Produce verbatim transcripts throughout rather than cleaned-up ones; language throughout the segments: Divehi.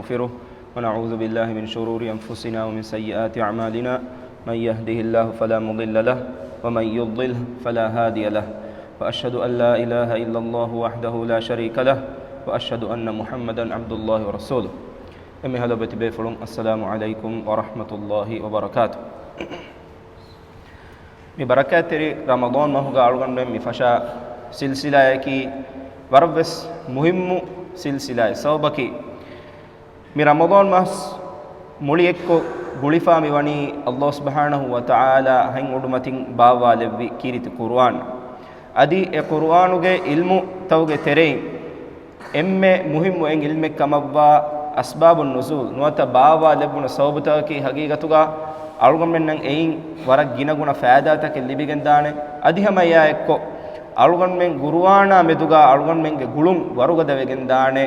ونستغفره، ونعوذ بالله من شرور أنفسنا ومن سيئات أعمالنا، من يهده الله فلا مضل له، ومن يضلل فلا هادي له، وأشهد أن لا إله إلا الله وحده لا شريك له، وأشهد أن محمدا عبد الله ورسوله. އެންމެހާ ލޮބުވެތި ބޭފުޅުން، السلام عليكم ورحمة الله وبركاته. މި ބަރަކާތްތެރި ރަމަޟާން މަހުގަ އަޅުގަނޑުމެން މި ފަށާ ސިލްސިލާއަކީ ވަރަށްވެސް މުހިއްމު ސިލްސިލާއެއް. ސަބަބަކީ، މި ރަމަޟާން މަސް މުޅި އެއްކޮށް ގުޅިފާ މި ވަނީ އައްލާހު ސުބްޙާނަހު ވަ ތަޢާލާ ހަތް އުޑުމަތިން ބާއްވާލެއްވި ކީރިތި ޤުރުއާން. އަދި އެ ޤުރުއާނުގެ ޢިލްމުތަކުގެ ތެރެއިން އެންމެ މުހިއްމު އެއް ޢިލްމެއް ކަމަށްވާ އަސްބާބު ނުޒޫލް ނުވަތަ ބާއްވާ ލެއްވުނު ސަބަބުތަކަކީ ހަގީގަތުގަ އަޅުގަނޑުމެންނަށް އެއިން ވަރަށް ގިނަގުނަ ފައިދާތަކެއް ލިބިގެންދާނެ. އަދި ހަމަ އެއާ އެއްކޮށް އަޅުގަނޑުމެން ޤުރުއާނާ މެދުގަ އަޅުގަނޑުމެންގެ ގުޅުން ވަރުގަދަވެގެންދާނެ.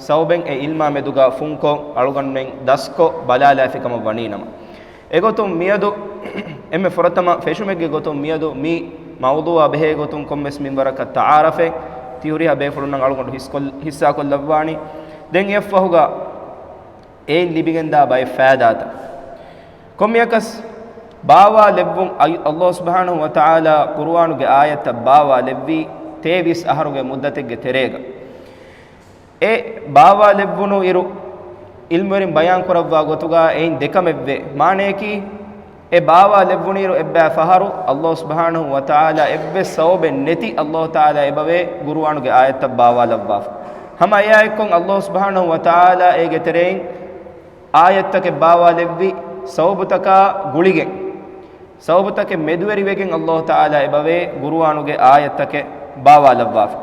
ސަބަބެން އެ ޢިލްމާ މެދުގަ ފުންކޮށް އަޅުގަނޑުމެން ދަސްކޮށް ބަލާލާފި ކަމަށް ވަނީ ނަމަ. އެގޮތުން މިއަދު އެންމެ ފުރަތަމަ ފެށުމެއްގެ ގޮތުން މިއަދު މި މައުޟޫޢާ ބެހޭ ގޮތުން ކޮންމެސް މިންވަރަކަށް ތަޢާރަފެއް ތިހުރިހާ ބޭފުޅުންނަށް އަޅުގަނޑު ހިސްކޮށް-، ހިއްސާކޮށްލައްވާނީ. ދެން އެއަށްފަހުގަ އެއިން ލިބިގެންދާ ބައެއް ފައިދާތައް. ކޮންމެއަކަސް ބާވާލެއްވުން އައި-، އައްލާހު ސުބްޙާނަހު ވަ ތަޢާލާ ޤުރުއާނުގެ އާޔަތްތައް ބާވާލެއްވީ ތޭވީސް އަހަރުގެ މުއްދަތެއްގެ ތެރޭގަ. އެ ބާވާލެއްވުނު އިރު، ޢިލްމުވެރިން ބަޔާން ކުރައްވާ ގޮތުގަ އެއިން ދެކަމެއްވޭ. މާނަޔަކީ، އެ ބާވާލެއްވުނުއިރު އެއްބައި ފަހަރު އައްލާހު ސުބްޙާނަހު ވަ ތަޢާލާ އެއްވެސް ސަބަބެއް ނެތި އައްލާހު ތަޢާލާ އެބަވޭ ޤުރުއާނުގެ އާޔަތްތައް ބާވާލައްވާފަ. ހަމަ އެއާއެއްކޮށް އައްލާހު ސުބްޙާނަހު ވަ ތަޢާލާ އޭގެ ތެރެއިން އާޔަތްތަކެއް ބާވާލެއްވި ސަބަބުތަކާ ގުޅިގެން، ސަބަބުތަކެއް މެދުވެރިވެގެން އައްލާހު ތަޢާލާ އެބަވޭ ޤުރުއާނުގެ އާޔަތްތަކެއް ބާވާލައްވާފަ.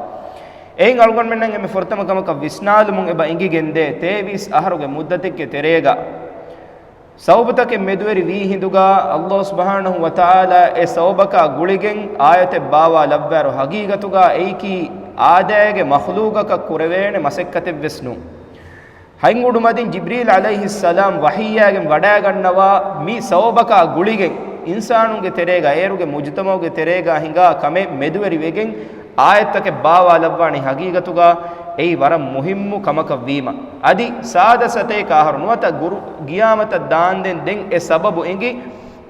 އެއިން އަޅުގަނޑުމެންނަށް އެންމެ ފުރަތަމަ ކަމަކަށް ވިސްނާލުމުން އެބަ އެނގިގެންދޭ، ތޭވީސް އަހަރުގެ މުއްދަތެއްގެ ތެރޭގަ ސަބަބުތަކެއް މެދުވެރި ވީ ހިނދުގަ، އައްލާހު ސުބްޙާނަހު ވަ ތަޢާލާ އެ ސަބަބަކާ ގުޅިގެން އާޔަތެއް ބާވާލައްވާއިރު، ހަގީގަތުގަ އެއީކީ އާދައިގެ މަޚްލޫޤަކަށް ކުރެވޭނެ މަސައްކަތެއްވެސް ނޫން. ހަތް އުޑުމަތިން ޖިބްރީލް ޢަލައިހިއްސަލާމް ވަޙީއާގެން ވަޑައިގަންނަވާ މި ސަބަބަކާ ގުޅިގެން އިންސާނުންގެ ތެރޭގަ، އޭރުގެ މުޖުތަމަޢުގެ ތެރޭގަ ހިނގާ ކަމެއް މެދުވެރިވެގެން އާޔަތްތަކެއް ބާވާލައްވާނީ ހަގީގަތުގަ އެއީ ވަރަށް މުހިއްމު ކަމަކަށް ވީމަ. އަދި ސާދަ ސަތޭކަ އަހަރު ނުވަތަ ގުރު-، ގިޔާމަތަށް ދާންދެން ދެން އެ ސަބަބު އެނގި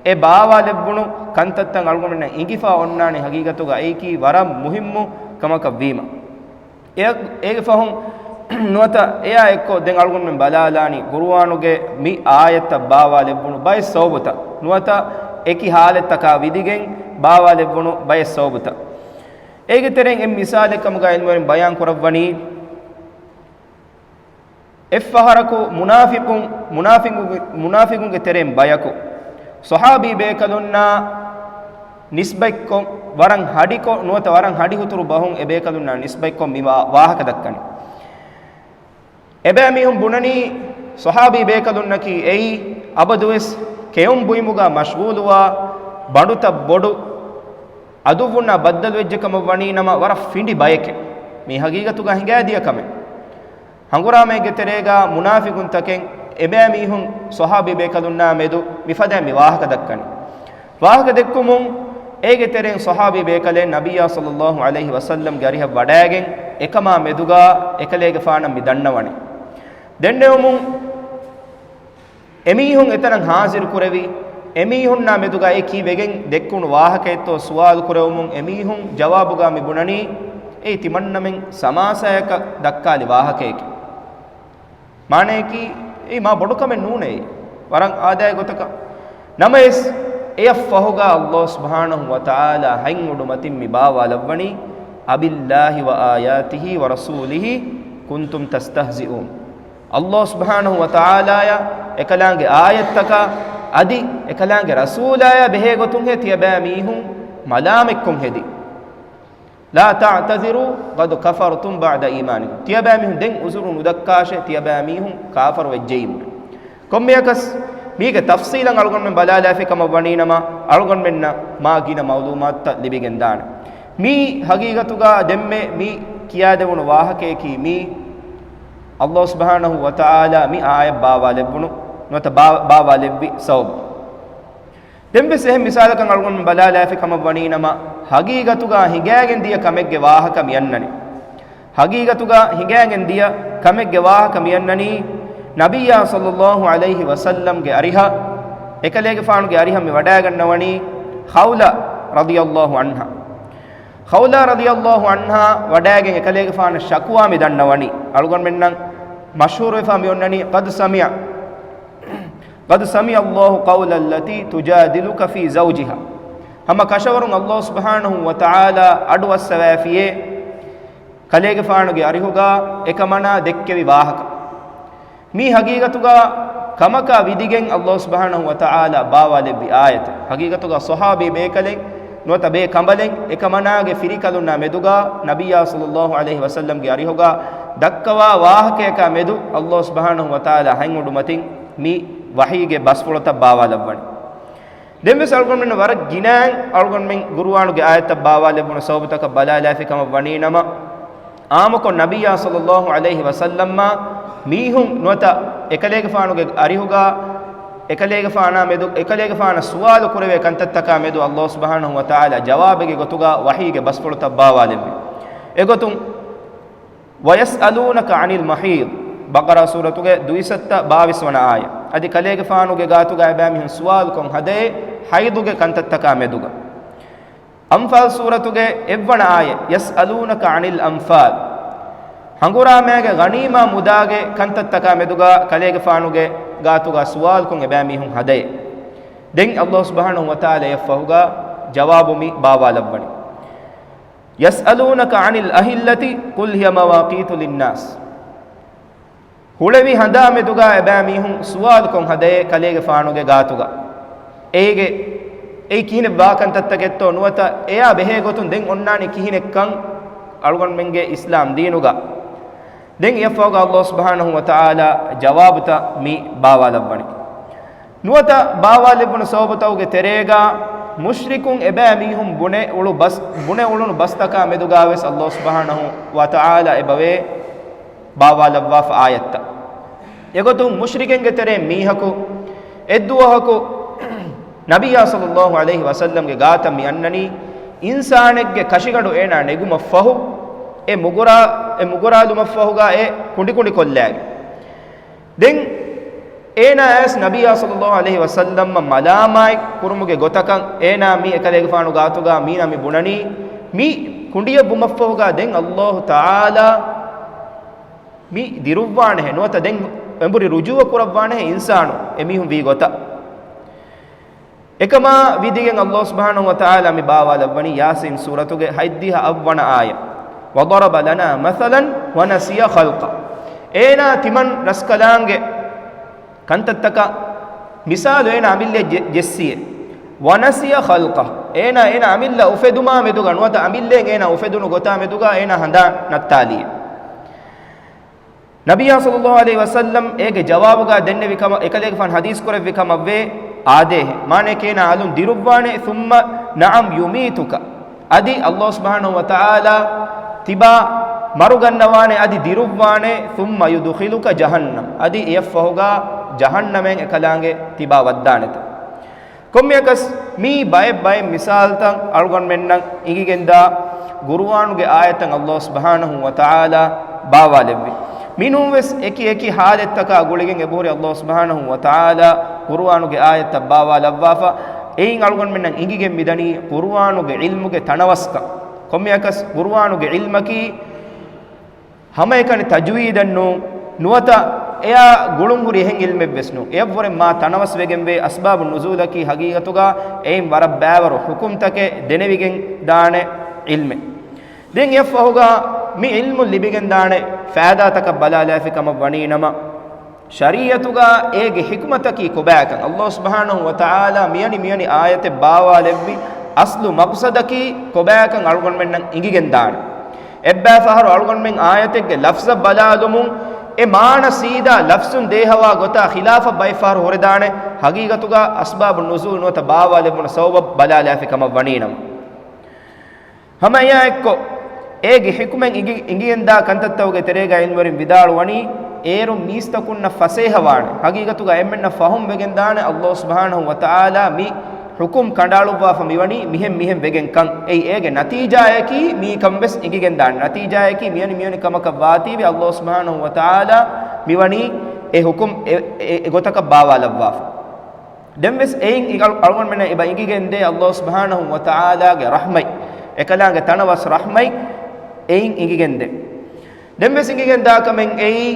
އެ ބާވާލެއްވުނު ކަންތައްތައް އަޅުގަނޑުމެންނަށް އެނގިފާ އޮންނާނީ ހަގީގަތުގަ އެއީކީ ވަރަށް މުހިއްމު ކަމަކަށް ވީމަ. އެ-، އޭގެ ފަހުން ނުވަތަ އެއާ އެއްކޮށް ދެން އަޅުގަނޑުމެން ބަލާލާނީ ޤުރުއާނުގެ މި އާޔަތްތައް ބާވާލެއްވުނު ބައެއް ސަބަބުތައް ނުވަތަ އެކި ޙާލަތްތަކާ ވިދިގެން ބާވާލެއްވުނު ބައެއް ސަބަބުތައް. އޭގެ ތެރެއިން އެއް މިސާލެއް ކަމުގަ ޢިލްމުވެރިން ބަޔާން ކުރައްވަނީ، އެއްފަހަރަކު މުނާފިޤުން، މުނާފިޤުން، މުނާފިޤުންގެ ތެރެއިން ބަޔަކު ޞަޙާބީ ބޭކަލުންނާ ނިސްބަތްކޮށް ވަރަށް ހަޑިކޮށް، ނުވަތަ ވަރަށް ހަޑިހުތުރު ބަހުން އެ ބޭކަލުންނާ ނިސްބަތްކޮށް މި ވާ-، ވާހަކަ ދައްކަނީ. އެބައިމީހުން ބުނަނީ ޞަޙާބީ ބޭކަލުންނަކީ އެއީ އަބަދުވެސް ކެއުން ބުއިމުގަ މަޝްޣޫލުވާ، ބަނޑުތައް ބޮޑު އަދުއްވުންނާ ބައްދަލުވެއްޖެ ކަމަށް ވަނީ ނަމަ ވަރަށް ފިނޑި ބައެކޭ. މީ ހަގީގަތުގަ ހިނގާދިޔަ ކަމެއް. ހަނގުރާމައެއްގެ ތެރޭގަ މުނާފިޤުންތަކެއް އެބައިމީހުން ޞަޙާބީ ބޭކަލުންނާ މެދު މިފަދައިން މި ވާހަކަ ދައްކަނީ. ވާހަކަ ދެއްކުމުން އޭގެ ތެރެއިން ޞަޙާބީ ބޭކަލެއް ނަބިއްޔާ ޞައްލައްލާހު ޢަލައިހި ވަސައްލަމްގެ އަރިހަށް ވަޑައިގެން އެކަމާ މެދުގަ އެކަލޭގެފާނަށް މި ދަންނަވަނީ. ދެންނެވުމުން އެމީހުން އެތަނަށް ހާޒިރު ކުރެވި، އެމީހުންނާ މެދުގައި ކީ ވެގެން ދެއްކުނު ވާހަކައެއްތޯ ސުވާލު ކުރެވުމުން އެމީހުން ޖަވާބުގަ މި ބުނަނީ، އެއީ ތިމަންނަމެން ސަމާސާޔަކަށް ދައްކާލި ވާހަކައެކޭ. މާނަޔަކީ، އެއީ މާ ބޮޑު ކަމެއް ނޫނޭ، ވަރަށް އާދައިގެ ގޮތަކަށް. ނަމަވެސް، އެއަށްފަހުގަ އައްލާހު ސުބްޙާނަހު ވަ ތަޢާލާ ހަތް އުޑުމަތިން މި ބާވާލައްވަނީ، أَبِاللَّهِ وَآيَاتِهِ وَرَسُولِهِ كُنْتُمْ تَسْتَهْزِئُونَ. އައްލާހު ސުބްޙާނަހު ވަ ތަޢާލާޔާ އެކަލާނގެ އާޔަތްތަކާ އަދި އެކަލާނގެ ރަސޫލާޔާ ބެހޭ ގޮތުންހޭ ތިޔަބައިމީހުން މަލާމަތްކޮށް ހެދި. لَا تَعْتَذِرُوا قَدْ كَفَرْتُمْ بَعْدَ إِيمَانِكُمْ. ތިޔަބައިމީހުން ދެން ޢުޛުރު ނުދައްކާށޭ، ތިޔަބައިމީހުން ކާފަރު ވެއްޖެއީމު. ކޮންމެއަކަސް މީގެ ތަފްޞީލަށް އަޅުގަނޑުމެން ބަލާލާފި ކަމަށް ވަނީނަމަ، އަޅުގަނޑުމެންނަށް މާ ގިނަ މަޢުލޫމާތުތައް ލިބިގެންދާނެ. މީ ހަގީގަތުގަ ދެންމެ މި ކިޔާދެވުނު ވާހަކަޔަކީ މީ އައްލާހު ސުބްޙާނަހު ވަ ތަޢާލާ މި އާޔަތް ބާވާލެއްވުނު ނުވަތަ ބާ-، ބާވާލެއްވި ސަބަބު. ދެންވެސް އެހެން މިސާލަކަށް އަޅުގަނޑު ބަލާލާފި ކަމަށް ވަނީނަމަ، ހަގީގަތުގަ ހިނގައިގެން ދިޔަ ކަމެއްގެ ވާހަކަ މި އަންނަނީ. ހަގީގަތުގަ ހިނގައިގެން ދިޔަ ކަމެއްގެ ވާހަކަ މި އަންނަނީ، ނަބިއްޔާ ޞައްލައްލާހު ޢަލައިހި ވަސައްލަމްގެ އަރިހަށް، އެކަލޭގެފާނުގެ އަރިހަށް މި ވަޑައިގަންނަވަނީ ޚައުލާ ރަޟިޔައްލާހު ޢަންހާ. ޚައުލާ ރަޟިޔައްލާހު ޢަންހާ ވަޑައިގެން އެކަލޭގެފާނަށް ޝަކުވާ މި ދަންނަވަނީ. އަޅުގަނޑުމެންނަށް މަޝްހޫރުވެފަ މި އޮންނަނީ، قد سمع، قد سمع الله قول التي تجادلك في زوجها. ހަމަ ކަށަވަރުން ﷲ ސުބްޙާނަހޫ ވަތަޢާލާ އަޑުއައްސަވައިފިޔޭ، ކަލޭގެފާނުގެ އަރިހުގަ އެކަމަނާ ދެއްކެވި ވާހަކަ. މީ ހަގީގަތުގަ ކަމަކާ ވިދިގެން ﷲ ސުބްޙާނަހޫ ވަތަޢާލާ ބާވާލެއްވި އާޔަތެއް. ހަގީގަތުގަ ޞަޙާބީ ބޭކަލެއް ނުވަތަ ބޭ ކަނބަލެއް އެކަމަނާގެ ފިރިކަލުންނާ މެދުގަ ނަބިއްޔާ ޞައްލައްލާހު ޢަލައިހި ވަސައްލަމްގެ އަރިހުގަ ދައްކަވާ ވާހަކަޔަކާ މެދު ﷲ ސުބްޙާނަހޫ ވަތަޢާލާ ހަތް އުޑުމަތިން މި ވަޙީގެ ބަސްފުޅުތައް ބާވާލައްވަނީ. ދެންވެސް އަޅުގަނޑުމެން ވަރަށް ގިނައިން އަޅުގަނޑުމެން ޤުރުއާނުގެ އާޔަތްތައް ބާވާލެއްވުނު ސަބަބުތަކަށް ބަލާލާފި ކަމަށް ވަނީ ނަމަ، އާއްމުކޮށް ނަބިއްޔާ ޞައްލައްލާހު ޢަލައިހި ވަސައްލަމާ މީހުން ނުވަތަ އެކަލޭގެފާނުގެ އަރިހުގަ އެކަލޭގެފާނާ މެދު، އެކަލޭގެފާނަށް ސުވާލު ކުރެވޭ ކަންތައްތަކާ މެދު ﷲ ސުބްޙާނަހޫ ވަތަޢާލާ ޖަވާބެއްގެ ގޮތުގަ ވަޙީގެ ބަސްފުޅުތައް ބާވާލެއްވި. އެގޮތުން، ويسألونك عن المحيض، ބަޤަރާ ސޫރަތުގެ ދުއިސައްތަ ބާވީސް ވަނަ އާޔަތް. އަދި ކަލޭގެފާނުގެ ގާތުގަ އެބައިމީހުން ސުވާލުކޮށް ހަދައޭ، ޙައިޟުގެ ކަންތައްތަކާ މެދުގަ. އަންފާލް ސޫރަތުގެ އެއްވަނަ އާޔަތް، يسألونك عن الأنفال، ހަނގުރާމައިގެ ޣަނީމާ މުދާގެ ކަންތައްތަކާ މެދުގަ ކަލޭގެފާނުގެ ގާތުގަ ސުވާލުކޮށް އެބައިމީހުން ހަދައޭ. ދެން ﷲ ސުބްޙާނަހޫ ވަތަޢާލާ އެއަށްފަހުގަ ޖަވާބު މި ބާވާލައްވަނީ. يسألونك عن الأهلة قل هي مواقيت للناس. ހުޅެވި ހަނދާ މެދުގަ އެބައިމީހުން ސުވާލުކޮށް ހަދައޭ ކަލޭގެފާނުގެ ގާތުގަ. އޭގެ، އެއީ ކިހިނެއް ވާ ކަންތައްތަކެއްތޯ ނުވަތަ އެޔާ ބެހޭ ގޮތުން ދެން އޮންނާނީ ކިހިނެއްކަން އަޅުގަނޑުމެންގެ އިސްލާމް ދީނުގަ. ދެން އެއަށްފަހުގަ ﷲ ސުބްޙާނަހޫ ވަތަޢާލާ ޖަވާބުތައް މި ބާވާލައްވަނީ. ނުވަތަ ބާވާލެއްވުނު ސަބަބުތަކުގެ ތެރޭގަ މުޝްރިކުން އެބައިމީހުން ބުނެ އުޅު ބަސް، ބުނެ އުޅުނު ބަސްތަކާ މެދުގަވެސް ﷲ ސުބްޙާނަހޫ ވަތަޢާލާ އެބަވޭ ބާވާލައްވާފަ އާޔަތްތައް. އެގޮތުން މުޝްރިކެއްގެ ތެރޭ މީހަކު އެއްދުވަހަކު ނަބިއްޔާ ޞައްލައްލާހު ޢަލައިހި ވަސައްލަމްގެ ގާތަށް މި އަންނަނީ، އިންސާނެއްގެ ކަށިގަނޑު އޭނާ ނެގުމަށްފަހު، އެ މުގުރާ، އެ މުގުރާލުމަށްފަހުގަ އެ ކުނޑިކުނޑިކޮށްލާގެން. ދެން އޭނާ އައިސް ނަބިއްޔާ ޞައްލައްލާހު ޢަލައިހި ވަސައްލަމަށް މަލާމާތް ކުރުމުގެ ގޮތަކަށް އޭނާ މި އެކަލޭގެފާނު ގާތުގަ މީނާ މި ބުނަނީ، މި ކުނޑިއަށް ވުމަށްފަހުގަ ދެން ﷲ ތަޢާލާ މި ދިރުއްވާނެހެ ނުވަތަ ދެން އެނބުރި ރުޖޫޢަ ކުރައްވާނެހެ އިންސާނު އެމީހުން ވީ ގޮތަށް. އެކަމާ ވިދިގެން ﷲ ސުބްޙާނަހޫ ވަތަޢާލާ މި ބާވާލައްވަނީ ޔާސީން ސޫރަތުގެ ހަތްދިހަ އަށްވަނަ އާޔަތް، وضرب لنا مثلا ونسي خلقه. އޭނާ ތިމަން ރަސްކަލާނގެ ކަންތައްތަކަށް މިސާލު އޭނާ އަމިއްލަ ޖެ-، ޖެއްސިއޭ. ونسي خلقه. އޭނާ، އޭނާ އަމިއްލަ އުފެދުމާ މެދުގަ ނުވަތަ އަމިއްލައިން އޭނާ އުފެދުނު ގޮތާ މެދުގަ އޭނާ ހަނދާން ނައްތާލިއޭ. ނަބިއްޔާ ޞައްލައްލާހު ޢަލައިހި ވަސައްލަމް އޭގެ ޖަވާބުގަ ދެންނެވި ކަމަށް، އެކަލޭގެފާނު ޙަދީޘް ކުރެއްވި ކަމަށްވޭ، އާދޭހެ. މާނައަކީ އޭނާ އަލުން ދިރުއްވާނެ، ثم، نعم، يميتك. އަދި ﷲ ސުބްޙާނަހޫ ވަތަޢާލާ ތިބާ މަރުގަންނަވާނެ، އަދި ދިރުއްވާނެ، ثم يدخلك جهنم. އަދި އެއަށްފަހުގަ ޖަހަންނަމައިން އެކަލާނގެ ތިބާ ވައްދާނެތަ. ކޮންމެއަކަސް މީ ބައެއް ބައެއް މިސާލުތައް އަޅުގަނޑުމެންނަށް އިނގިގެންދާ ޤުރުއާނުގެ އާޔަތްތައް ﷲ ސުބްޙާނަހޫ ވަތަޢާލާ ބާވާލެއްވި. މިނޫންވެސް އެކި އެކި ޙާލަތްތަކާ ގުޅިގެން އެބަހުރި ﷲ ސުބްޙާނަހޫ ވަތަޢާލާ ޤުރުއާނުގެ އާޔަތްތައް ބާވާލައްވާފަ. އެއިން އަޅުގަނޑުމެންނަށް އިނގިގެން މިދަނީ ޤުރުއާނުގެ ޢިލްމުގެ ތަނަވަސްކަން. ކޮންމެއަކަސް ޤުރުއާނުގެ ޢިލްމަކީ ހަމައެކަނި ތަޖްވީދެއް ނޫން، ނުވަތަ އެޔާ ގުޅުންހުރި އެހެން ޢިލްމެއްވެސް ނޫން. އެއަށްވުރެން މާ ތަނަވަސްވެގެންވޭ. އަސްބާބު ނުޒޫލަކީ ޙަޤީޤަތުގަ އެއިން ވަރަށް ބައިވަރު ޙުކުމްތަކެއް ދެނެވިގެން ދާނެ ޢިލްމެއް. ދެން އެއަށްފަހުގަ މި ޢިލްމުން ލިބިގެންދާނެ ފައިދާތަކަށް ބަލާލާފި ކަމަށް ވަނީ ނަމަ، ޝަރީޢަތުގަ އޭގެ ޙިކުމަތަކީ ކޮބާކަން، ﷲ ސުބްޙާނަހޫ ވަތަޢާލާ މިއަނި މިއަނި އާޔަތެއް ބާވާލެއްވި އަސްލު މަޤްޞަދަކީ ކޮބާކަން އަޅުގަނޑުމެންނަށް އިނގިގެންދާނެ. އެއްބައި ފަހަރު އަޅުގަނޑުމެން އާޔަތެއްގެ ލަފްޒަށް ބަލާލުމުން، އެ މާނަ ސީދާ ލަފްޒުން ދޭހަވާ ގޮތާ ޚިލާފަށް ބައެއް ފަހަރު ހުރެދާނެ، ޙަޤީޤަތުގަ އަސްބާބު ނުޒޫލް ނުވަތަ ބާވާލެއްވުނު ސަބަބަށް ބަލާލާފި ކަމަށް ވަނީނަމަ. ހަމަ އެއާ އެއްކޮށް، އޭގެ ޙިކުމެއް އިނގި-، އިނގިގެންދާ ކަންތައްތަކުގެ ތެރޭގަ ޢިލްމުވެރިން ވިދާޅުވަނީ، އޭރުން މީސްތަކުންނަށް ފަސޭހަވާނެ. ޙަޤީޤަތުގަ އެންމެންނަށް ފަހުމް ވެގެންދާނެ، ﷲ ސުބްޙާނަހޫ ވަތަޢާލާ މި ޙުކުމް ކަނޑައަޅުއްވާފަ މިވަނީ މިހެން މިހެން ވެގެން ކަން. އެއީ އޭގެ ނަތީޖާއަކީ މީކަން ވެސް އިނގިގެންދާނެ. ނަތީޖާއަކީ މިއަނި މިއަނި ކަމަކަށް ވާތީވެ، ﷲ ސުބްޙާނަހޫ ވަތަޢާލާ މިވަނީ އެ ޙުކުމް އެ، އެ، އެ ގޮތަކަށް ބާވާލައްވާފަ. ދެންވެސް އެއިން އަޅު-، އަޅުގަނޑުމެންނަށް އެބަ އިނގިގެންދޭ ﷲ ސުބްޙާނަހޫ ވަތަޢާލާގެ ރަޙްމަތް، އެކަލާނގެ ތަނަވަސް ރަޙްމަތް، އެއިން އިނގިގެންދޭ. ދެންވެސް އިނގިގެންދާ ކަމެއް އެއީ،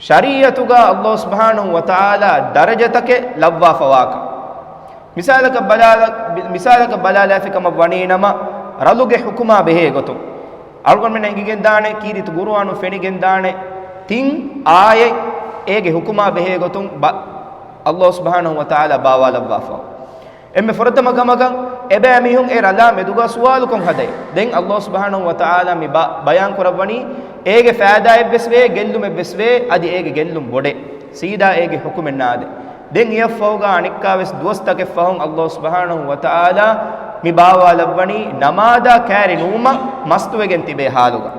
ޝަރީޢަތުގަ ﷲ ސުބްޙާނަހޫ ވަތަޢާލާ ދަރަޖަތަކެއް ލައްވާފަވާކަން. މިސާލަކަށް ބަލާލަ-، މިސާލަކަށް ބަލާލާފި ކަމަށް ވަނީ ނަމަ، ރަލުގެ ޙުކުމާ ބެހޭ ގޮތުން. އަޅުގަނޑުމެންނަށް އިނގިގެންދާނެ، ކީރިތި ޤުރުއާނުން ފެނިގެންދާނެ، ތިން އާޔަތް އޭގެ ޙުކުމާ ބެހޭ ގޮތުން ބަ-، ﷲ ސުބްޙާނަހޫ ވަތަޢާލާ ބާވާލައްވާފަ. އެންމެ ފުރަތަމަ ކަމަކަށް، އެބައިމީހުން އެ ރަލާ މެދުގަ ސުވާލުކޮށް ހަދައި. ދެން ﷲ ސުބްޙާނަހޫ ވަތަޢާލާ މި ބަ-، ބަޔާން ކުރައްވަނީ، އޭގެ ފައިދާއެއްވެސް ވޭ، ގެއްލުމެއްވެސް ވޭ، އަދި އޭގެ ގެއްލުން ބޮޑޭ. ސީދާ އޭގެ ޙުކުމެއް ނާދޭ. ދެން އެއަށްފަހުގަ އަނެއްކާވެސް ދުވަސްތަކެއް ފަހުން ﷲ ސުބްޙާނަހޫ ވަތަޢާލާ މި ބާވާލައްވަނީ ނަމާދާ ކައިރި ނުވުމަށް މަސްތުވެގެން ތިބޭ ޙާލުގަ.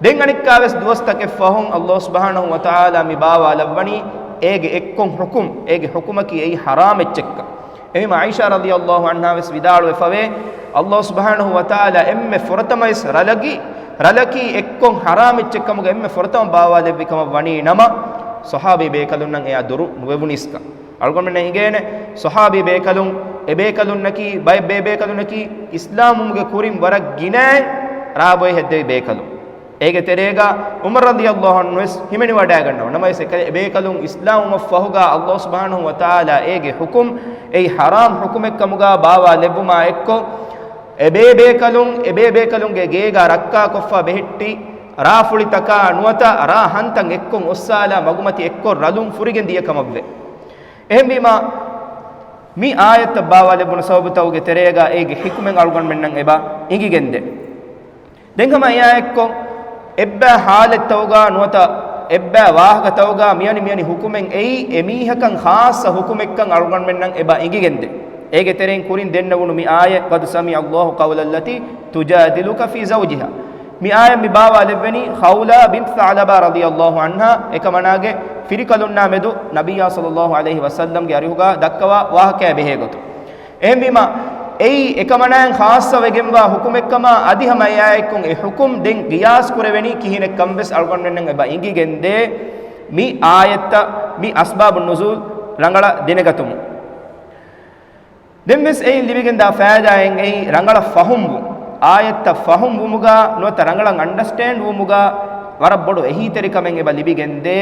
ދެން އަނެއްކާވެސް ދުވަސްތަކެއް ފަހުން ﷲ ސުބްޙާނަހޫ ވަތަޢާލާ މި ބާވާލައްވަނީ އޭގެ އެއްކޮށް ޙުކުމް، އޭގެ ޙުކުމަކީ އެއީ ޙަރާމް އެއްޗެއްކަން. އެހެންވީމަ ޢާއިޝާ ރަޟިޔަﷲ ޢަންހާ ވެސް ވިދާޅުވެފަވޭ، ﷲ ސުބްޙާނަހޫ ވަތަޢާލާ އެންމެ ފުރަތަމަވެސް ރަލަކީ، ރަލަކީ އެއްކޮށް ޙަރާމް އެއްޗެއްކަމުގަ އެންމެ ފުރަތަމަ ބާވާލެއްވި ކަމަށް ވަނީ ނަމަ، ޞަޙާބީ ބޭކަލުންނަށް އެއާ ދުރު ނުވެވުނީސްކަން. އަޅުގަނޑުމެންނަށް އިނގޭނެ، ޞަޙާބީ ބޭކަލުން، އެބޭކަލުންނަކީ، ބައެއް ބޭބޭކަލުންނަކީ، އިސްލާމްވުމުގެ ކުރިން ވަރަށް ގިނައިން ރާބޮއެ ހެއްދެވި ބޭކަލުން. އޭގެ ތެރޭގަ ޢުމަރު ރަޟިޔަﷲ ޢަންހު ވެސް ހިމެނިވަޑައިގަންނަވަ. ނަމަވެސް އެކަލޭ އެބޭކަލުން އިސްލާމްވުމަށްފަހުގަ ﷲ ސުބްޙާނަހޫ ވަތަޢާލާ އޭގެ ޙުކުމް އެއީ ޙަރާމް ޙުކުމެއްކަމުގަ ބާވާލެއްވުމާ އެއްކޮށް، އެބޭބޭކަލުން، އެބޭބޭކަލުންގެ ގޭގަ ރައްކާކޮށްފަ ބެހެއްޓި ރާފުޅިތަކާ ނުވަތަ ރާ ހަންތައް އެއްކޮށް އޮއްސާލާ މަގުމަތި އެއްކޮށް ރަލުން ފުރިގެން ދިޔަ ކަމަށްވޭ. އެހެންވީމަ، މި އާޔަތްތައް ބާވާލެއްވުނު ސަބަބުތަކުގެ ތެރޭގަ އޭގެ ޙިކުމެއް އަޅުގަނޑުމެންނަށް އެބަ އިނގިގެންދޭ. ދެން ހަމަ އެއާއެއްކޮށް، އެއްބައި ޙާލަތްތަކުގަ ނުވަތަ އެއްބައި ވާހަކަތަކުގަ މިއަނި މިއަނި ޙުކުމެއް އެއީ، އެމީހަކަށް ޚާއްޞަ ޙުކުމެއްކަން އަޅުގަނޑުމެންނަށް އެބަ އިނގިގެންދޭ. އޭގެ ތެރެއިން ކުރިން ދެންނެވުނު މި އާޔަތް، قد سمع الله قول التي تجادلك في زوجها. މި އާޔަތް މި ބާވާލެއްވެނީ ޚައުލާ ބިންތު ޘަޢުލަބާ ރަޟިޔަﷲ ޢަންހާ އެކަމަނާގެ ފިރިކަލުންނާ މެދު ނަބިއްޔާ ޞައްލަﷲ ޢަލައިހި ވަސައްލަމްގެ އަރިހުގަ ދައްކަވާ ވާހަކައާ ބެހޭ ގޮތުން. އެހެންވީމަ، އެއީ އެކަމަނާއިން ޚާއްޞަވެގެންވާ ޙުކުމެއްކަމާ އަދި ހަމަ އެއާއެއްކޮށް އެ ޙުކުމް ދެން ޤިޔާސް ކުރެވެނީ ކިހިނެއްކަން ވެސް އަޅުގަނޑުމެންނަށް އެބަ އިނގިގެންދޭ މި އާޔަތްތައް މި އަސްބާބު ނުޒޫލް ރަނގަޅަށް ދެނެގަތުމުން. ދެންވެސް އެއިން ލިބިގެންދާ ފައިދާއެއް އެއީ ރަނގަޅަށް ފަހުމްވުން، އާޔަތްތައް ފަހުމްވުމުގަ ނުވަތަ ރަނގަޅަށް އަންޑަސްޓޭންޑް ވުމުގަ ވަރަށް ބޮޑު އެހީތެރިކަމެއް އެބަ ލިބިގެންދޭ،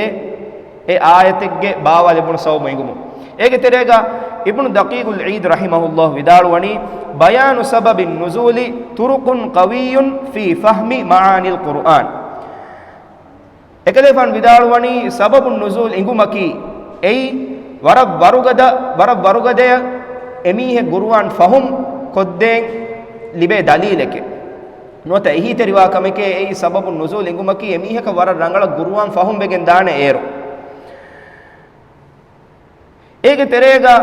އެ އާޔަތެއްގެ ބާވާލެއްވުނު ސަބަބު އިނގުމުން. އޭގެ ތެރޭގަ އިބްނު ދަޤީޤުލް ޢީދު ރަޙިމަހުﷲ ވިދާޅުވަނީ، بيان سبب النزول طرق قوية في فهم معاني القرآن. އެކަލޭފާނު ވިދާޅުވަނީ ސަބަބު ނުޒޫލް އިނގުމަކީ އެއީ ވަރަށް ވަރުގަދަ، ވަރަށް ވަރުގަދަޔަށް އެމީހެއް ޤުރުއާން ފަހުމް ކޮށްދޭން ލިބޭ ދަލީލެކޭ. ނުވަތަ އެހީތެރިވާ ކަމެކޭ އެއީ ސަބަބު ނުޒޫލް އިނގުމަކީ އެމީހަކަށް ވަރަށް ރަނގަޅަށް ޤުރުއާން ފަހުމް ވެގެން ދާނެ އޭރު. އޭގެ ތެރޭގަ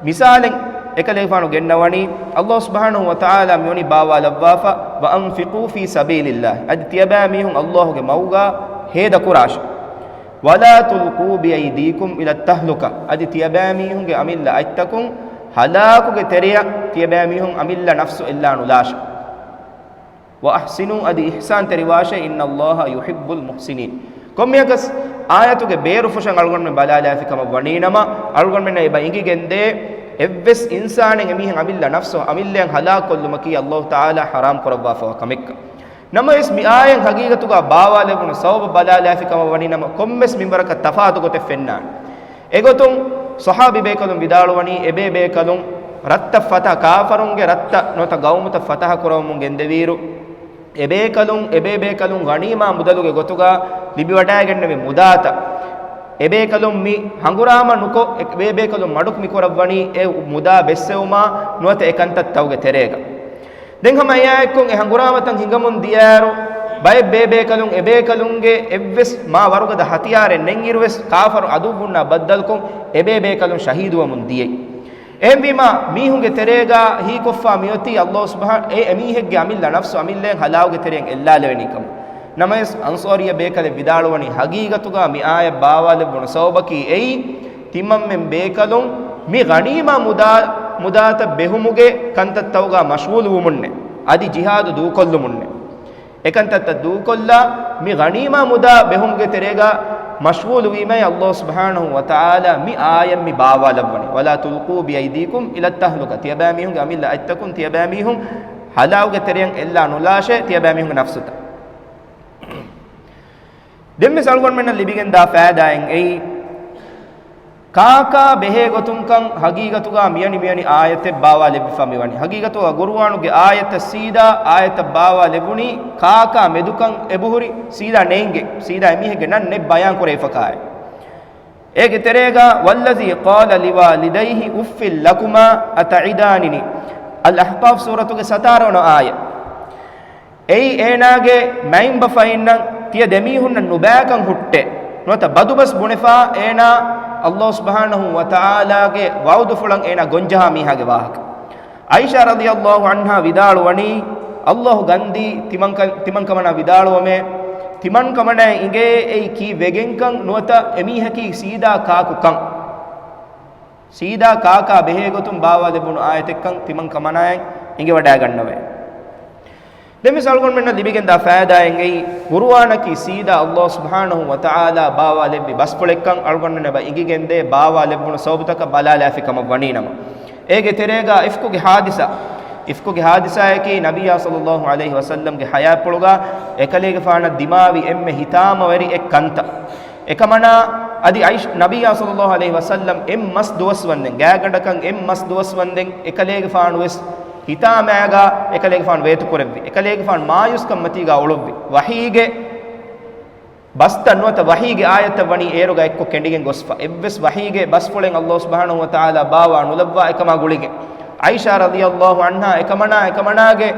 މިސާލެއް އެކަލޭފާނު ގެންނަވަނީ، ﷲ ސުބްޙާނަހޫ ވަތަޢާލާ މިވަނީ ބާވާލައްވާފަ، وأنفقوا في سبيل الله، އަދި ތިޔަބައިމީހުން ﷲގެ މަގުގަ ހޭދަކުރާށި. ولا تلقوا بأيديكم إلى التهلكة، އަދި ތިޔަބައިމީހުންގެ އަމިއްލަ އަތްތަކުން ހަލާކުގެ ތެރެއަށް ތިޔަބައިމީހުން އަމިއްލަ ނަފްސު އެއްލާނުލާށި. وأحسنوا، އަދި އިޙްސާންތެރިވާށޭ، إن الله يحب المحسنين. ކޮންމެއަކަސް އާޔަތުގެ ބޭރުފުށަށް އަޅުގަނޑުމެން ބަލާލާފި ކަމަށް ވަނީނަމަ، އަޅުގަނޑުމެންނަށް އެބަ އިނގިގެންދޭ، އެއްވެސް އިންސާނެއް އެމީހުން އަމިއްލަ ނަފްސު އަމިއްލައަށް ހަލާކުކޮށްލުމަކީ ﷲ ތަޢާލާ ޙަރާމް ކުރައްވާފަވާ ކަމެއްކަން. ނަމަވެސް މި އާޔަތް ހަގީގަތުގަ ބާވާލެވުނު ސަބަބަށް ބަލާލާފި ކަމަށް ވަނީނަމަ، ކޮންމެސް މިންވަރަކަށް ތަފާތު ގޮތެއް ފެންނާނެ. އެގޮތުން ޞަޙާބީ ބޭކަލުން ވިދާޅުވަނީ، އެބޭބޭކަލުން ރަށްތައް ފަތަ، ކާފަރުންގެ ރަށްތައް ނުވަތަ ގައުމުތައް ފަތަހަ ކުރައްވަމުން ގެންދެވިއިރު، އެބޭކަލުން، އެބޭބޭކަލުން ޣަނީމާ މުދަލުގެ ގޮތުގަ ލިބިވަޑައިގެންނެވި މުދާތައް އެބޭކަލުން މި ހަނގުރާމަ ނުކޮށް، އެބޭބޭކަލުން މަޑުކު މިކުރައްވަނީ އެ މުދާ ބެއްސެވުމާ ނުވަތަ އެ ކަންތައްތަކުގެ ތެރޭގަ. ދެން ހަމަ އެއާއެއްކޮށް އެ ހަނގުރާމަތައް ހިނގަމުން ދިޔައިރު، ބައެއް ބޭބޭކަލުން އެބޭކަލުންގެ އެއްވެސް މާ ވަރުގަދަ ހަތިޔާރެއް ނެތްއިރުވެސް، ކާފަރު އަދުއްވުންނާ ބައްދަލުކޮށް، އެބޭބޭކަލުން ޝަހީދުވަމުން ދިޔައީ. އެހެންވީމާ، މީހުންގެ ތެރޭގަ ހީކޮށްފާ މިއޮތީ ﷲ ސުބްޙާ-، އެ އެމީހެއްގެ އަމިއްލަ ނަފްސު އަމިއްލައަށް ހަލާކުގެ ތެރެއިން އެއްލާލެވެނީ ކަމަށް. ނަމަވެސް، އަންޞާރިއްޔަ ބޭކަލެއް ވިދާޅުވަނީ، ހަގީގަތުގަ މި އާޔަތް ބާވާލެއްވުނު ސަބަބަކީ އެއީ، ތިމަންމެން ބޭކަލުން މި ޣަނީމާ މުދާ، މުދާތައް ބެހުމުގެ ކަންތައްތަކުގަ މަޝްޣޫލުވުމުންނޭ، އަދި ޖިހާދު ދޫކޮށްލުމުންނޭ. އެކަންތައްތައް ދޫކޮށްލާ، މި ޣަނީމާ މުދާ ބެހުމުގެ ތެރޭގަ މަޝްޣޫލުވީމައި ﷲ ސުބްޙާނަހޫ ވަތަޢާލާ މި އާޔަތް މި ބާވާލައްވަނީ، "ولا تلقوا بأيديكم إلى التهلكة." ތިޔަބައިމީހުންގެ އަމިއްލަ އަތްތަކުން ތިޔަބައިމީހުން ހަލާކުގެ ތެރެއަށް އެއްލާ ނުލާށޭ ތިޔަބައިމީހުންގެ ނަފްސުތައް. ދެންވެސް އަޅުގަނޑުމެންނަށް ލިބިގެންދާ ފައިދާއެއް އެއީ، ކާކާ ބެހޭ ގޮތުންކަން ހަގީގަތުގަ މިވަނި މިވަނި އާޔަތެއް ބާވާލެއްވިފަ މިވަނީ. ހަގީގަތުގަ ގުރުއާނުގެ އާޔަތަށް ސީދާ އާޔަތަށް ބާވާލެއްވުނީ ކާކާ މެދުކަން އެބަހުރި ސީދާ ނޭނގެ، ސީދާ އެމީހެއްގެ ނަން ނެތް ބަޔާން ކުރެވިފަކާއެއް. އޭގެ ތެރޭގަ، "والذي قال لوالديه أف لكما أتعدانني." އަލް އަޙްޤާފް ސޫރަތުގެ ސަތާރަ ވަނަ އާޔަތް. އެއީ އޭނާގެ މައިންބަފައިންނަށް ތިޔަ ދެމީހުންނަށް ނުބައިކަން ހުއްޓޭ ނުވަތަ ބަދުބަސް ބުނެފާ އޭނާ ﷲ ސުބްޙާނަހޫ ވަތަޢާލާގެ ވަޢުދުފުޅަށް އޭނާ ގޮންޖަހާ މީހާގެ ވާހަކަ. ޢާއިޝާ ރަޟިޔަﷲ ޢަންހާ ވިދާޅުވަނީ، ﷲ ގަންދީ ތިމަންކަ-، ތިމަންކަމަނާ ވިދާޅުވަމޭ، ތިމަންކަމަނާ އިނގޭ އެއީ ކީ ވެގެންކަން ނުވަތަ އެމީހަކީ ސީދާ ކާކުކަން. ސީދާ ކާކާ ބެހޭގޮތުން ބާވާލެއްވުނު އާޔަތެއްކަން ތިމަންކަމަނާއަށް އެނގިވަޑައިގަންނަވައޭ. ދެންވެސް އަޅުގަނޑުމެންނަށް ލިބިގެންދާ ފައިދާއެއް އެއީ، ޤުރުއާނަކީ ސީދާ ﷲ ސުބްޙާނަހޫ ވަތަޢާލާ ބާވާލެއްވި ބަސްފުޅެއްކަން އަޅުގަނޑުމެންނަށް އެބަ އިނގިގެންދޭ ބާވާލެއްވުނު ސަބަބުތަކަށް ބަލާލާފި ކަމަށް ވަނީނަމަ. އޭގެ ތެރޭގަ އިފްކުގެ ޙާދިސާ، އިފްކުގެ ޙާދިސާއަކީ ނަބިއްޔާ ޞައްލަﷲ ޢަލައިހި ވަސައްލަމްގެ ޙަޔާތްޕުޅުގަ އެކަލޭގެފާނަށް ދިމާވި އެންމެ ހިތާމަވެރި އެއް ކަންތައް. އެކަމަނާ އަދި ޢާއިޝް-، ނަބިއްޔާ ޞައްލަﷲ ޢަލައިހި ވަސައްލަމް އެއް މަސް ދުވަސް ވަންދެން، ގާތްގަނޑަކަށް އެއް މަސް ދުވަސް ވަންދެން އެކަލޭގެފާނު ވެސް ހިތާމައިގަ އެކަލޭގެފާނު ވޭތުކުރެއްވި. އެކަލޭގެފާނު މާޔޫސްކަންމަތީގަ އުޅުއްވި. ވަޙީގެ ބަސްތައް ނުވަތަ ވަޙީގެ އާޔަތްތައް ވަނީ އޭރުގަ އެއްކޮށް ކެނޑިގެން ގޮސްފަ. އެއްވެސް ވަޙީގެ ބަސްފުޅެއް ﷲ ސުބްޙާނަހޫ ވަތަޢާލާ ބާވާ ނުލައްވާ އެކަމާ ގުޅިގެން. ޢާއިޝާ ރަޟިޔަﷲ ޢަންހާ އެކަމަނާ، އެކަމަނާގެ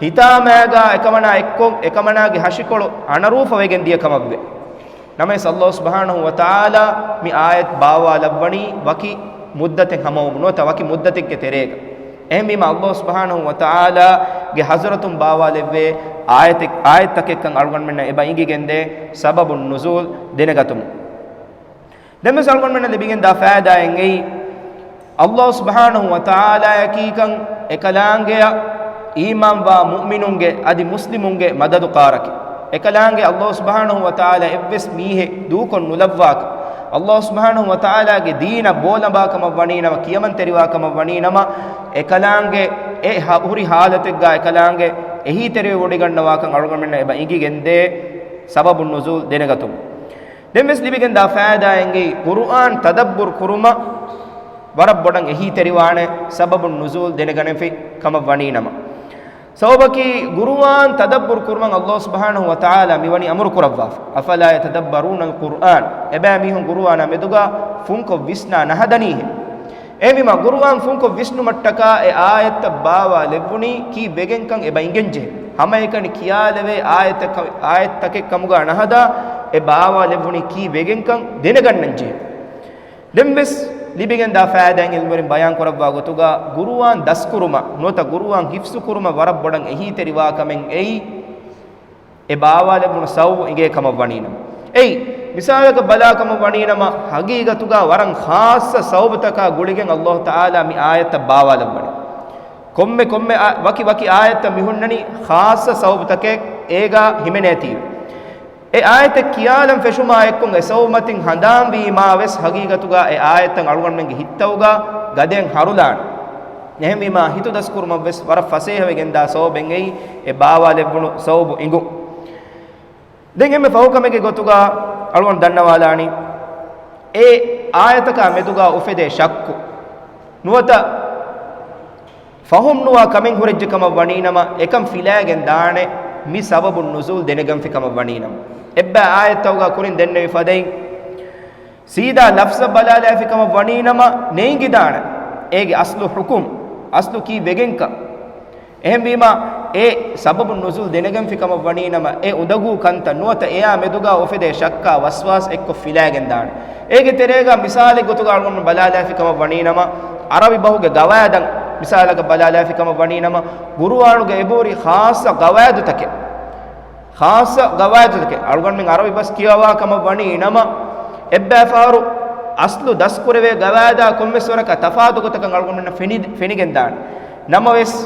ހިތާމައިގަ އެކަމަނާ އެއްކޮށް، އެކަމަނާގެ ހަށިކޮޅު އަނަރޫފަވެގެން ދިޔަ ކަމަށްވެ. ނަމަވެސް ﷲ ސުބްޙާނަހޫ ވަތަޢާލާ މި އާޔަތް ބާވާލައްވަނީ ވަކި މުއްދަތެއް ހަމަވަމުން ނުވަތަ ވަކި މުއްދަތެއްގެ ތެރޭގަ. އެހެންވީމަ ﷲ ސުބްޙާނަހޫ ވަތަޢާލާގެ ޙަޟްރަތުން ބާވާލެއްވޭ އާޔަތެއް، އާޔަތްތަކެއްކަން އަޅުގަނޑުމެންނަށް އެބަ އިނގިގެންދޭ ސަބަބުން ނުޒޫލް ދެނެގަތުމުން. ދެންވެސް އަޅުގަނޑުމެންނަށް ލިބިގެންދާ ފައިދާއެއް އެއީ، ﷲ ސުބްޙާނަހޫ ވަތަޢާލާއަކީކަން އެކަލާނގެއަށް އީމާންވާ މުއުމިނުންގެ އަދި މުސްލިމުންގެ މަދަދުކާރަކީ. އެކަލާނގެ ﷲ ސުބްޙާނަހޫ ވަތަޢާލާ އެއްވެސް މީހެއް ދޫކޮށް ނުލައްވާކަން، ﷲ ސުބްޙާނަހޫ ވަތަޢާލާގެ ދީނަށް ބޯލަނބާކަމަށް ވަނީނަމަ، ކިޔަމަންތެރިވާކަމަށް ވަނީނަމަ، އެކަލާނގެ އެ ހަ-، ހުރި ޙާލަތެއްގަ އެކަލާނގެ އެހީތެރިވެވޮޑިގަންނަވާކަން އަޅުގަނޑުމެންނަށް އެބަ އިނގިގެންދޭ ސަބަބުން ނުޒޫލް ދެނެގަތުމުން. ދެންވެސް ލިބިގެންދާ ފައިދާއެއް އެއީ، ޤުރުއާން ތަދައްބުރު ކުރުމަށް ވަރަށް ބޮޑަށް އެހީތެރިވާނެ ސަބަބުން ނުޒޫލް ދެނެގަނެފި ކަމަށް ވަނީނަމަ. ސަބަބަކީ، ޤުރުއާން ތަދައްބުރު ކުރުމަށް ﷲ ސުބްޙާނަހޫ ވަތަޢާލާ މިވަނީ އަމުރު ކުރައްވާފަ. أفلا يتدبرون القرآن. އެބައިމީހުން ޤުރުއާނާ މެދުގަ ފުންކޮށް ވިސްނާ ނަހަދަނީހޭ. އެހެންވީމަ، ޤުރުއާން ފުންކޮށް ވިސްނުމަށްޓަކާ އެ އާޔަތްތައް ބާވާލެއްވުނީ ކީއްވެގެންކަން އެބަ އިނގެންޖެހޭ. ހަމައެކަނި ކިޔާލެވޭ އާޔަތްތަކަށް، އާޔަތްތަކެއް ކަމުގަ ނަހަދާ، އެ ބާވާލެއްވުނީ ކީއްވެގެންކަން ދެނެގަންނަންޖެހޭ. ދެންވެސް ލިބިގެންދާ ފައިދާއިން ޢިލްމުވެރިން ބަޔާން ކުރައްވާ ގޮތުގަ، ޤުރުއާން ދަސްކުރުމަށް ނުވަތަ ޤުރުއާން ޙިފްޒު ކުރުމަށް ވަރަށް ބޮޑަށް އެހީތެރިވާ ކަމެއް އެއީ، އެ ބާވާލެއްވުނު ސަބަބު އިނގޭ ކަމަށް ވަނީނަމަ. އެއީ، މިސާލަކަށް ބަލާ ކަމަށް ވަނީނަމަ، ޙަޤީޤަތުގަ ވަރަށް ޚާއްޞަ ސަބަބުތަކާ ގުޅިގެން ﷲ ތަޢާލާ މި އާޔަތްތައް ބާވާލައްވަނީ. ކޮންމެ ކޮންމެ އާ-، ވަކި ވަކި އާޔަތްތައް މި ހުންނަނީ ޚާއްޞަ ސަބަބުތަކެއް އޭގަ ހިމެނޭތީވެ. އެ އާޔަތެއް ކިޔާލަން ފެށުމާ އެއްކޮށް އެ ސަބަބު މަތިން ހަނދާންވީމާ ވެސް، ޙަޤީޤަތުގަ އެ އާޔަތްތައް އަޅުގަނޑުމެންގެ ހިތްތައުގަ ގަދައިން ހަރުލާނެ. އެހެންވީމާ، ހިތުދަސްކުރުމަށް ވެސް ވަރަށް ފަސޭހަވެގެންދާ ސަބަބެއް އެއީ، އެ ބާވާލެއްވުނު ސަބަބު އިނގުން. ދެން އެންމެ ފަހު ކަމެއްގެ ގޮތުގަ އަޅުގަނޑު ދަންނަވާލާނީ، އެ އާޔަތަކާ މެދުގަ އުފެދޭ ޝައްކު ނުވަތަ ފަހުމްނުވާ ކަމެއް ހުރެއްޖެ ކަމަށް ވަނީނަމަ، އެކަން ފިލާގެން ދާނެ މި ސަބަބުން ނުޒޫލް ދެނެގަންފި ކަމަށް ވަނީނަމަ. އެއްބައި އާޔަތްތަކުގަ ކުރިން ދެންނެވި ފަދައިން، ސީދާ ލަފްޒަށް ބަލާލާފި ކަމަށް ވަނީނަމަ، ނޭނގިދާނެ އޭގެ އަސްލު ޙުކުމް، އަސްލު ކީއްވެގެންކަން. އެހެންވީމަ، އެ ސަބަބުން ނުޒޫލް ދެނެގެންފި ކަމަށް ވަނީނަމަ، އެ އުނދަގޫ ކަންތައް ނުވަތަ އެއާ މެދުގަ އުފެދޭ ޝައްކާ ވަސްވާސް އެއްކޮށް ފިލާގެން ދާނެ. އޭގެ ތެރޭގަ މިސާލެއް ގޮތުގަ އަޅުގަނޑު ބަލާލާފި ކަމަށް ވަނީނަމަ، ޢަރަބި ބަހުގެ ގަވާއިދަށް މިސާލަކަށް ބަލާލާފި ކަމަށް ވަނީނަމަ، ޤުރުއާނުގަ އެބަހުރި ޚާއްޞަ ގަވާއިދުތަކެއް، ޚާއްޞަ ގަވާއިދުތަކެއް. އަޅުގަނޑުމެން ޢަރަބި ބަސް ކިޔަވާ ކަމަށް ވަނީ ނަމަ، އެއްބައި ފަހަރު އަސްލު ދަސްކުރެވޭ ގަވާއިދާ ކޮންމެސް ވަރަކަށް ތަފާތު ގޮތަކަށް އަޅުގަނޑުމެންނަށް ފެނި-، ފެނިގެން ދާނެ. ނަމަވެސް،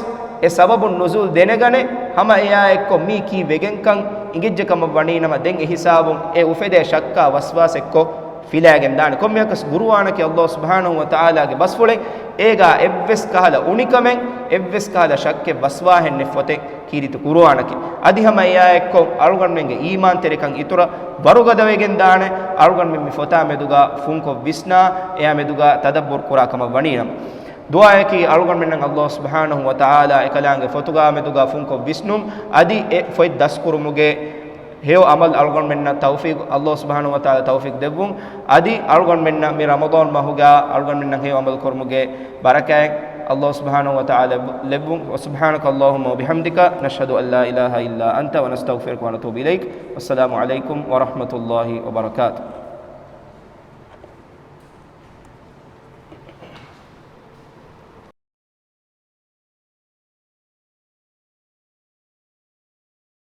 އެ ސަބަބުން ނުޒޫލް ދެނެގަނެ، ހަމަ އެއާ އެއްކޮށް މީ ކީއްވެގެންކަން އިނގިއްޖެ ކަމަށް ވަނީ ނަމަ، ދެން އެ ހިސާބުން އެ އުފެދޭ ޝައްކާ ވަސްވާސް އެއްކޮށް ފިލާގެން ދާނެ. ކޮންމެއަކަސް ޤުރުއާނަކީ ﷲ ސުބްޙާނަހޫ ވަތަޢާލާގެ ބަސްފުޅެއް. އޭގާ އެއްވެސް ކަހަލަ އުނިކަމެއް، އެއްވެސް ކަހަލަ ޝައްކެއް ވަސްވާހެއް ނެތް ފޮތެއް ކީރިތި ޤުރުއާނަކީ. އަދި ހަމަ އެއާއެއްކޮށް، އަޅުގަނޑުމެންގެ އީމާންތެރިކަން އިތުރަށް ވަރުގަދަވެގެން ދާނެ. އަޅުގަނޑުމެން މި ފޮތާ މެދުގާ ފުންކޮށް ވިސްނާ، އެއާ މެދުގާ ތަދައްބުރު ކުރާ ކަމަށް ވަނީ ނަމަ. ދުޢާއަކީ، އަޅުގަނޑުމެންނަށް ﷲ ސުބްޙާނަހޫ ވަތަޢާލާ އެކަލާނގެ ފޮތުގާ މެދުގާ ފުންކޮށް ވިސްނުން، އަދި އެ ފޮތް ދަސްކުރުމުގެ ހެޔޮ ޢަމަލު އަޅުގަނޑުމެންނަށް ތައުފީޤު، ﷲ ސުބްޙާނަހޫ ވަތަޢާލާ ތައުފީޤު ދެއްވުން. އަދި އަޅުގަނޑުމެންނަށް މި ރަމަޟާން މަހުގާ އަޅުގަނޑުމެންނަށް ހެޔޮ ޢަމަލު ކުރުމުގެ ބަރަކާތް ﷲ ސުބްޙާނަހޫ ވަތަޢާލާ ލެއްވުން. وسبحانك اللهم وبحمدك، نشهد أن لا إله إلا أنت، ونستغفرك ونتوب إليك. والسلام عليكم ورحمة الله وبركاته.